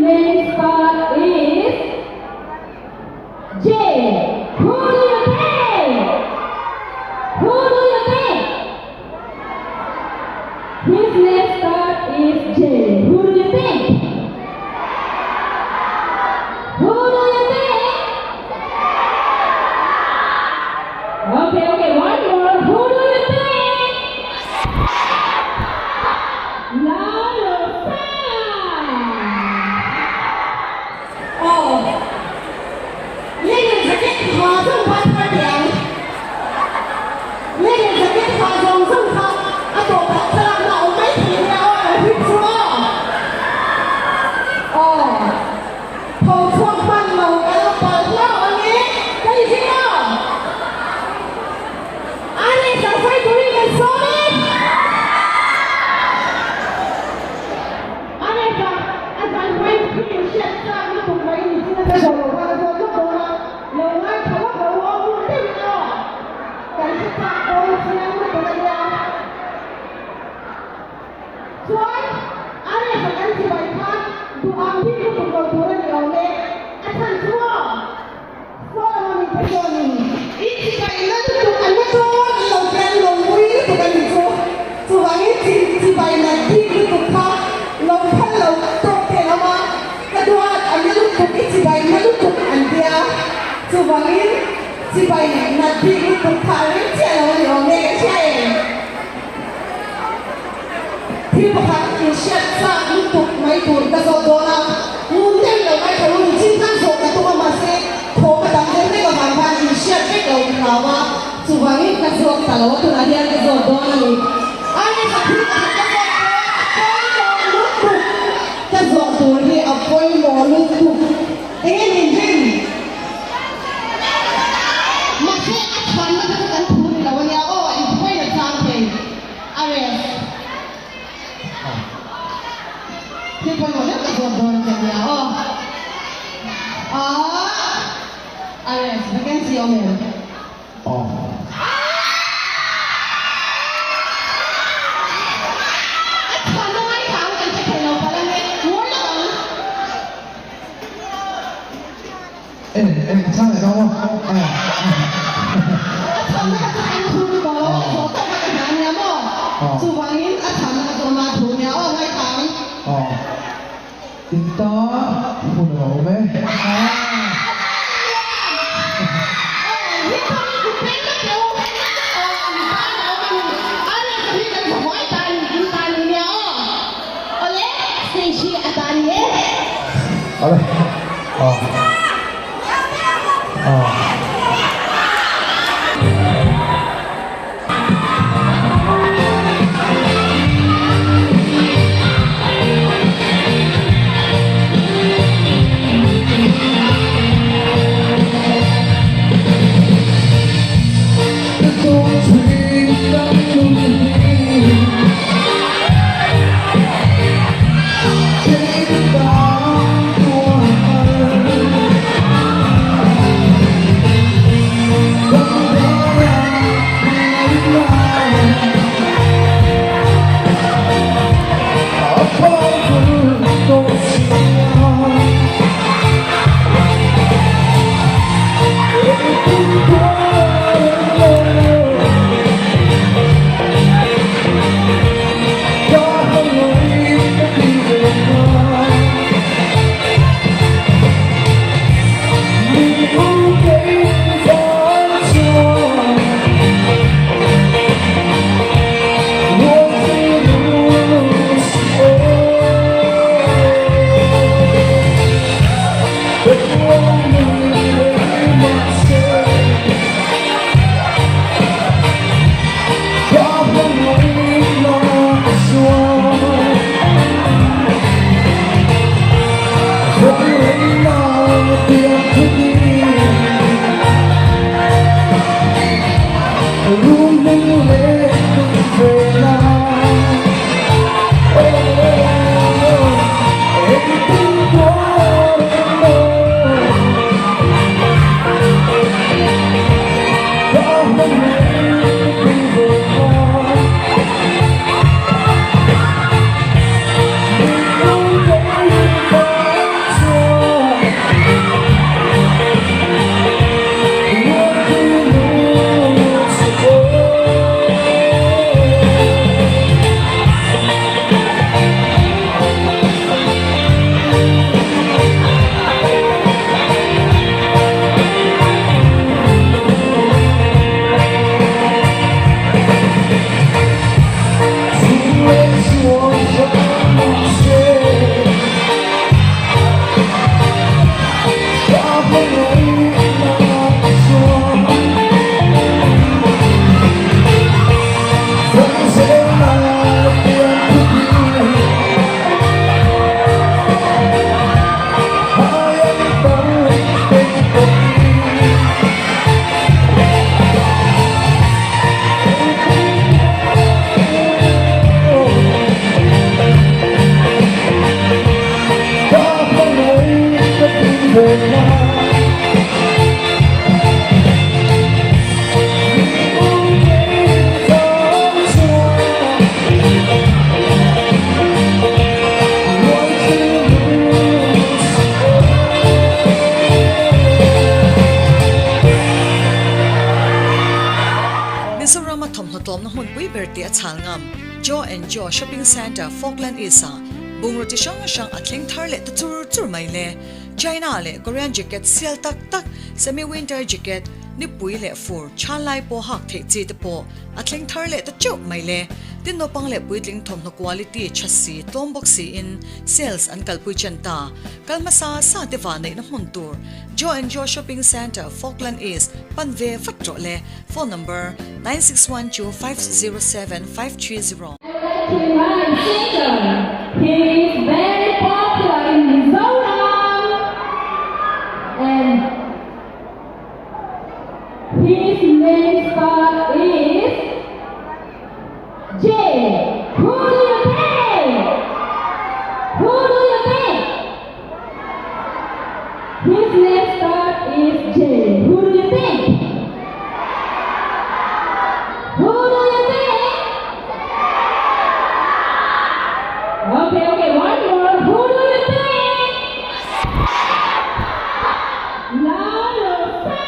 name start is J. Who do you think? Who do you think? His name start is J. Who do you think? Who do you think? Okay, okay, one more. Who do you think? Lalrosa. Aw, Lenin jacket ha zawng kha thar teh ang. Lenin jacket ha zawng zawng kha a tawpah thlalakna a awm mai thei nia aw a lo hip chu aw. Aw, tho chhuak hman lo ka lo pal hlauh ang e, ka ni zing aw. A ni, Sangfai turin kan sawm e. A ni, Sang, a zan hmai khi in hriat chak lutuk mai ni chin a ka zawh loh kha ka zawh lawk dawn a, lo ngaithla lawk lo u aw ngun deuhin aw, kan hre chak dawn chiang lutuk a nia. Chuan, a ni, Sang an chibai khan duh ang bik lutuk lo tur a ni awm e, a chhan chu aw. Solomon in te chuanin i chibaina lutuk an la dawn an lo tia an lo ngui lutuk a nih chu. Chuvangin chi chibaina bik lutuk kha lo phal lo tawk te an awm a, ka duat an la lutuk i chibaina lutuk an tia. Chuvangin chibaina bik lutuk kha a rem chiah lo a ni awm e kan hria em? Thil pakhat inhriat chak lutuk mai tur ka zawt dawn a, ngun deuh lo ngaithla lu ni chin khan zawh ka tum a mahse thawm a dang deuh vek avang khan inhriat vek lo ka hlau a, chuvangin ka zawt ta lo a tunah hian ka zawt dawn a ni. A ni kha thil pakhat ka zawt dawn a pawimawh lutuk ka zawh tur hi a pawimawh lutuk eng nge min rin? Mahse a chhanna te chu kan thu ni lo a nia aw, engpawhin a chang thei. A rest. Thil pawimawh deuh ka zawt dawn che nia aw. A rest vacancy awm em? Aw. A chhanna ngaithla ang kan hre thei lo palh ang e, ngawi lo ang. En en a chang leh dawn a. A chhanna kha chu kan thu ni tawh lo a, zawh tawk kha ka hna nia maw? Chuvangin a chhanna kha chu ama thu nia aw ngaithla ang. Aw. In tan hun a awm e. Aw, hi thawng in kut peng vek teh u. Aw, in tan a awm a ni. A reng hi kan hmuai tan in tan ni nia aw. Awle, stage hi a ta ni e. Awle. Aw. Aw. tih a chhal ngam. Joe and Joe Shopping Centre, Falkland East-ah bungraw chi hrang hrang a thleng thar leh ta chur chur mai le. China leh Korean jacket sial tak tak, semi-winter jacket, nipui leh fur, chhan lai pawh hak theih chi te pawh a thleng thar leh ta teuh mai le. Tin naupang leh puitling thawmhnaw quality tha si, tlawm bawk siin sales an kalpui chen ta. Kal hmasa sa te vah neihna hmun tur Joe and Joe Shopping Centre, Falkland East, pan ve vat rawh le. Phone number, 961250 7530. I would like to invite singer. He is very popular in Mizoram and his name start is J. Who do you think? Who do you think? His name start is J. Who do you think? Who do you think? Okay, okay, one more. Who do you think? Lalrosa!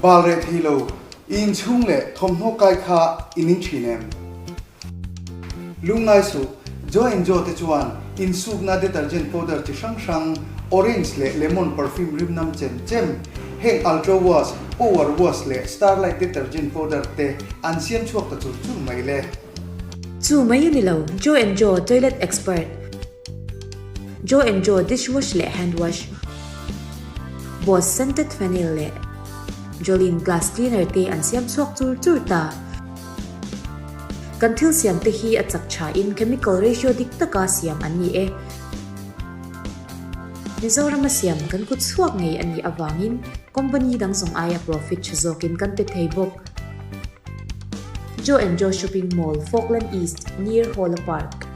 Bal reh thei lo, i inchhung leh thawmhnaw kai kha i ning thin em? Lungngai suh, Jo and Jo te chuan insukna detergent powder chi hrang hrang, orange leh lemon perfume rim nam chem chem, heng Ultra Wash, Power Wash leh Starlight detergent powder te an siam chhuak ta chur chur mai le. Chu mai a ni lo, Jo and Jo toilet expert, Jo and Jo dish wash leh hand wash, Boss scented phenyl leh Jolene glass cleaner te an siam chhuak chur chur ta. Kan thil siam te hi a chak tha in chemical ratio dik taka siam an ni e. Mizorama siam kan kut chhuak ngei a nih avangin company dang zawng aia profit tha zawkin kan pe thei bawk. Jo and Jo Shopping Mall, Falkland East, near Hawla Park.